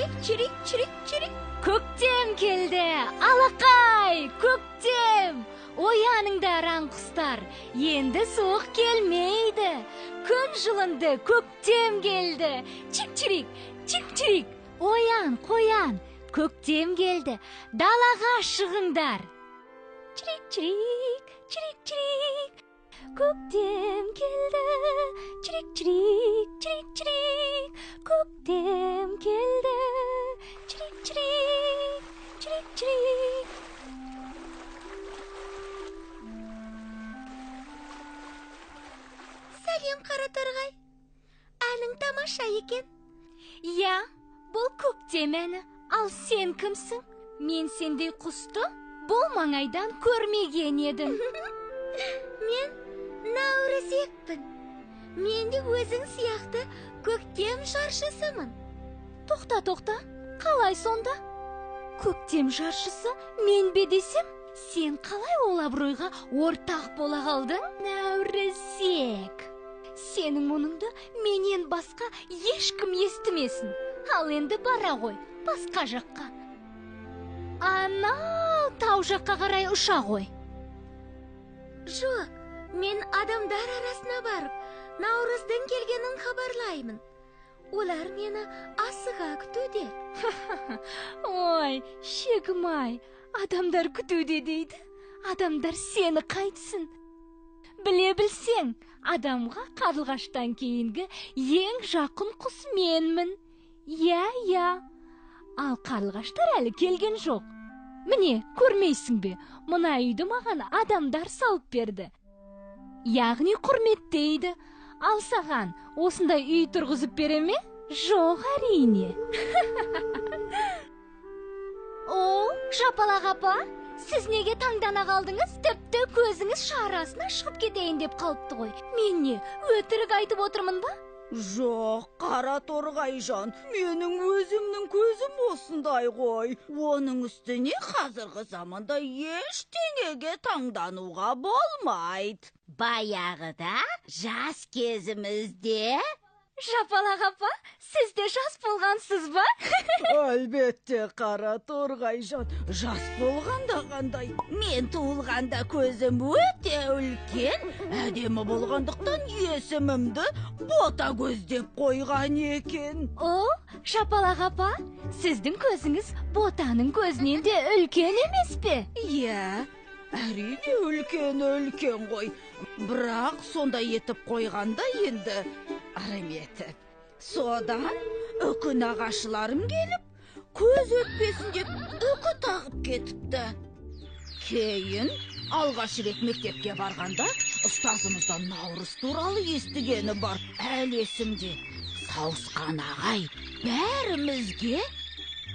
Чирик, чирик, чирик, чирик. Көктем келді, алақай, көктем! Ояныңдар, аң құстар, енді суық келмейді. Күн жылынды, көктем келді. Чик-чирик, чик-чирик. Оян, қоян, көктем келді. Далаға шығыңдар. Чирик-чирик, чирик-чирик. Көктем келді. Чирик-чирик, чирик-чирик. Көктем келді. Чирик-чирик, чирик-чирик. Сәлем, қара торғай. Әнің тамаша екен. Иә, бұл көктем әні. Ал сен кімсің? Мен сендей құсты бұл маңайдан көрмеген едім. Мен Наурызекпін. Мен де өзің сияқты көктем жаршысымын. Тоқта, тоқта, қалай сонда? Көктем жаршысы мен бе десем, сен қалай ол абыройға ортақ бола қалдың? Наурызек, сенің мұныңды менен басқа ешкім естімесін. Ал енді бара ғой, басқа жаққа. Анау тау жаққа қарай ұша ғой. Жоқ, мен адамдар арасына барып, Наурыздың келгенін хабарлаймын. Олар мені асыға күтуде. Ой, шегім-ай, адамдар күтуде дейді. Адамдар сені қайтсын. Біле білсең, адамға қарлығаштан кейінгі ең жақын құс менмін. Иә, иә. Ал қарлығаштар әлі келген жоқ. Міне, көрмейсің бе, мына үйді маған адамдар салып берді. Яғни құрметтейді. Ал саған осындай үй тұрғызып бере ме? Жоқ, әрине. О, Жапалақ апа, сіз неге таңдана қалдыңыз? Тіпті көзіңіз шарасына шығып кетейін деп қалыпты ғой. Мен не, өтірік айтып отырмын ба? Жоқ, қара торғайжан, менің өзімнің көзім осындай ғой. Оның үстіне қазіргі заманда ештеңеге таңдануға болмайды. Баяғыда жас кезімізде... Жапалақ апа, сіз де жас болғансыз ба? Әлбетте, қара торғайжан, жас болғанда қандай. Мен туылғанда көзім өте үлкен, әдемі болғандықтан есімімді Ботагөз деп қойған екен. О, Жапалақ апа, сіздің көзіңіз ботаның көзінен де үлкен емес пе? Иә, әрине үлкен үлкен ғой. Бірақ сондай етіп қойғанда енді ырым етіп. Содан үкі нағашыларым келіп, көз өтпесін деп үкі тағып кетіпті. Кейін алғаш рет мектепке барғанда ұстазымыздан Наурыз туралы естігені бар. Әлі есімде. Сауысқан ағай бәрімізге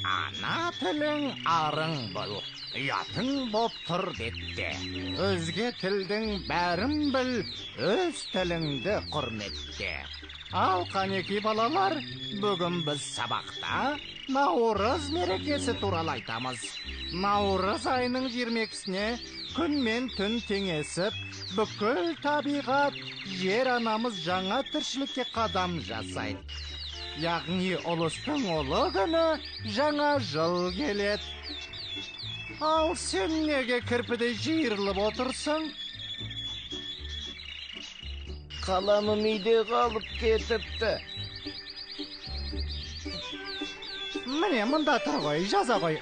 ана тілің арың бол, ұятың боп тұр бетте. Өзге тілдің бәрін біл, өз тіліңді құрметте. Ал қанеки балалар, бүгін біз сабақта Наурыз мерекесі туралы айтамыз. Наурыз айының 22-сіне күн мен түн теңесіп, бүкіл табиғат, жер анамыз жаңа тіршілікке қадам жасайды. Яғни ұлыстың ұлы күні жаңа жыл келеді. Ал сен неге кірпідей жиырылып отырсың? Қаламым үйде қалып кетіпті. Міне, мында тұр ғой, жаза ғой.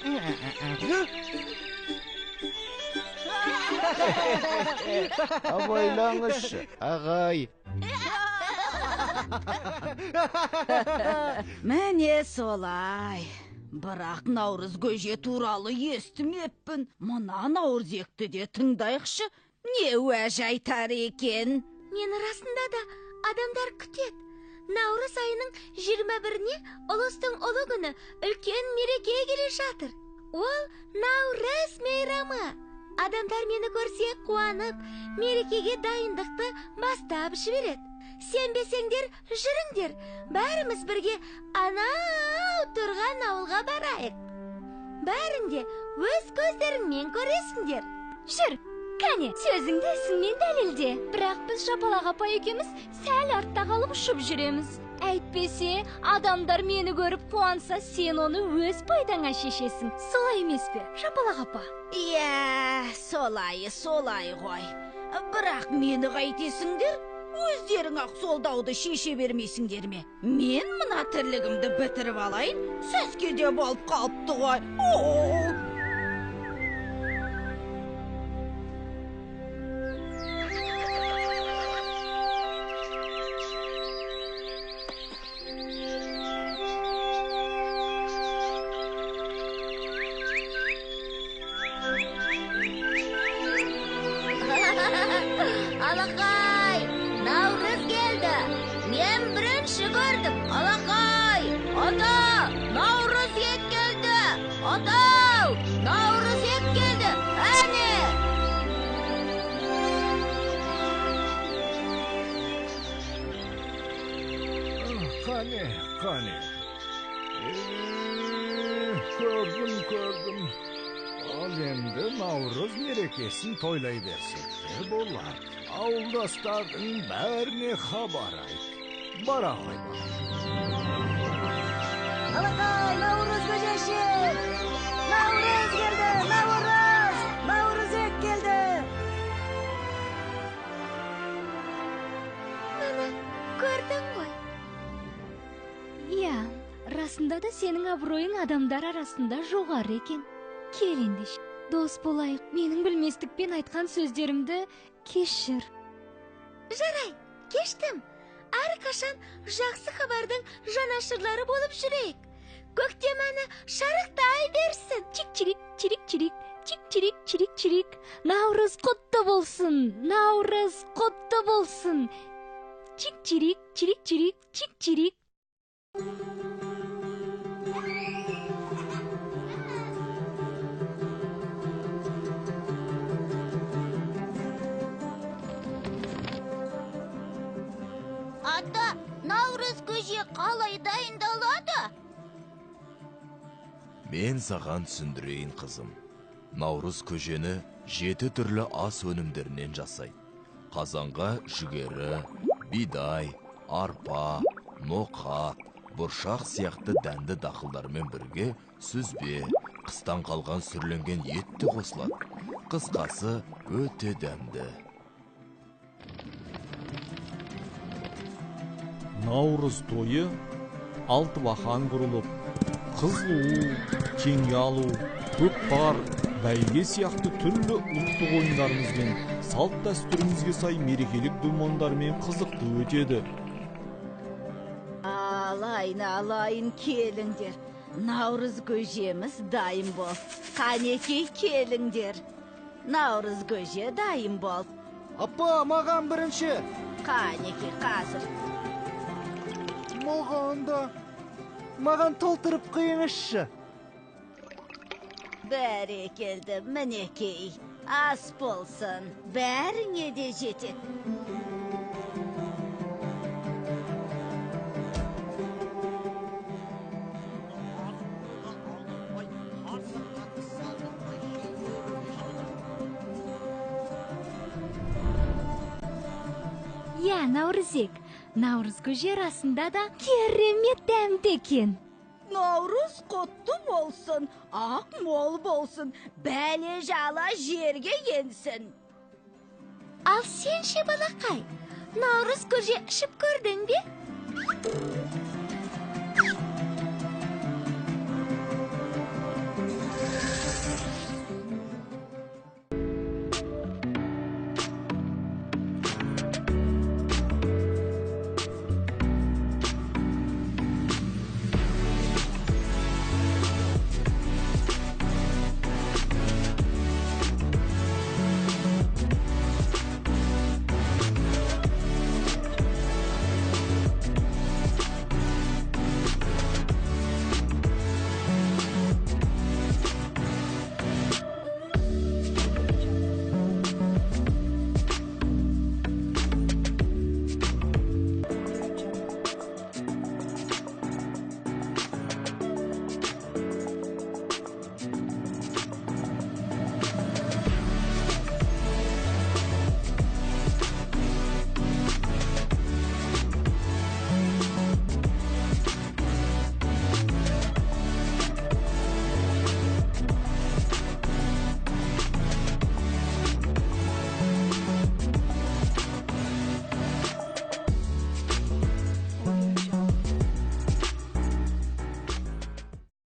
Абайлаңызшы, ағай. Міне солай. Бірақ Наурыз көже туралы естімеппін. Мына Наурызекті де тыңдайықшы. Не уәж айтар екен? Мен расында да адамдар күтеді. Наурыз айының 21-не ұлыстың ұлы күні үлкен мереке келе жатыр. Ол Наурыз мейрамы. Адамдар мені көрсе қуанып, мерекеге дайындықты бастап жібереді. Сенбесеңдер, жүріңдер. Бәріміз бірге анау тұрған ауылға барайық. Бәрінде өз көздеріңмен көресіңдер. Жүр, кәне, сөзіңді ісіңмен дәлелде. Бірақ біз Жапалақ апа екеуміз сәл артта қалып ұшып жүреміз. Әйтпесе, адамдар мені көріп қуанса, сен оны өз пайдаңа шешесің. Солай емес пе, Жапалақ апа? Иә, солай, солай ғой. Бірақ мені қайтесіңдер? Өздерің ақ сол дауды шеше бермейсіңдер ме? Мен мына тірлігімді бітіріп алайын, сәскеде болып қалыпты ғой. О! Алақай, Наурыз келді. Мен бірінші көрдім. Алақай, ата, Наурыз ет келді. Атау, Наурыз ет келді. Әне! Қане, қане. Көрдім, көрдім. Ал енді Наурыз мерекесін тойлай берсек те болады. Ауылдастардың бәріне хабар айт. Бара ғой, балам. Алақай, Наурыз көжеші! Наурыз келді, Наурыз! Наурыз ет келді! Міне, көрдің ғой. Иә, расында да сенің абыройың адамдар арасында жоғары екен. Кел ендеше, дос болайық. Менің білместікпен айтқан сөздерімді кешір. Жарай, кештім. Әрқашан жақсы хабардың жанашырлары болып жүрейік. Көктем әні шарықтай берсін. Чик-чирик, чирик-чирик, чик-чирик, чирик-чирик. Наурыз құтты болсын, Наурыз құтты болсын. Чик-чирик, чирик-чирик, чик-чирик. Ата, Наурыз көже қалай дайындалады? Мен саған түсіндірейін, қызым. Наурыз көжені 7 түрлі ас өнімдерінен жасайды. Қазанға жүгері, бидай, арпа, ноқат, бұршақ сияқты дәнді дақылдармен бірге сүзбе, қыстан қалған сүрленген ет те қосылады. Қысқасы өте дәмді. Наурыз тойы алтыбақан құрылып, қыз қуу, теңге алу, көкпар, бәйге сияқты түрлі ұлттық ойындарымызбен салт дәстүрімізге сай мерекелік думандармен қызықты өтеді. Алайын, алайын, келіңдер. Наурыз көжеміз дайын бол. Қанекей, келіңдер. Наурыз көже дайын бол. Апа, маған бірінші. Қанекей, қазір. Маған да. Маған толтырып құйыңызшы. Бәрекелді, мінекей. Ас болсын, бәріңе де жетеді. Иә, Наурызек. Наурыз көже расында да керемет дәмді екен. Наурыз құтты болсын, ақ мол болсын, бәле жала жерге енсін. Ал сен ше, балақай, Наурыз көже ішіп көрдің бе?